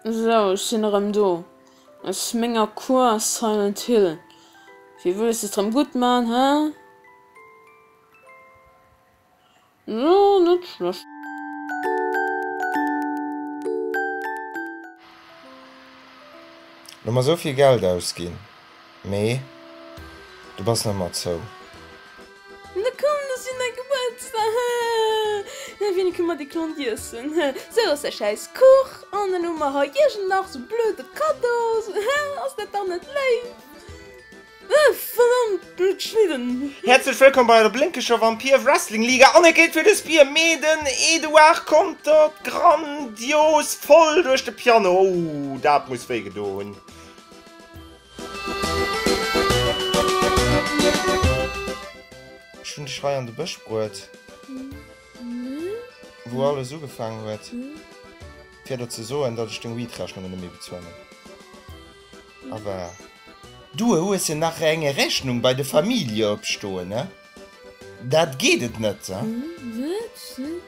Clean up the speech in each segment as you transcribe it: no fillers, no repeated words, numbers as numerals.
Sou, ech sinn erëm do. Aus menger Cour Silent Hill. Wéi wëlls de et rëm gutt man, hä? Jo, net schlecht. Lo mer souvill Geld ausginn, mee du bass nach ëmmer zou. Na komm, da sinn däi Gebuertsdag, hä? Wéini kënne mer dee Klont iessen, hä? Sou ass däi schäiss Kuch, an dann hu mer hei iergend nach sou blöde Kaddos, hä? Ass dat dann net léif? Äh, verdammt, blöd Schnidden! Häerzlech wëllkomm bei der blénkeger Vampir Wrestling Liga an et geet fir de Spear, mee den Edouard kontert grandios voll duerch de Piano. Oh, dat muss wéi gedo hunn. Ech hunn dech hei an de Bësch bruet, wou alles ugefaangen huet, fir der ze soen, datt ech deng Weed-Rechnungen net méi bezuelen. Awer du hues jo nach eng Rechnung bei de Familie opstoen, he? Dat geet et net, he?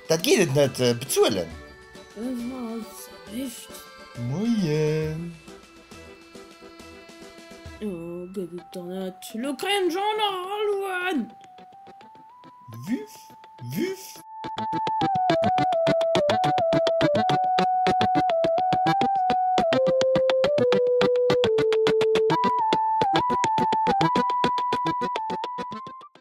Dat geet et net bezuelen. Moien. Oh, gëtt et der net. Lo kréien ech och nach Ralluen. Wüff, wüff.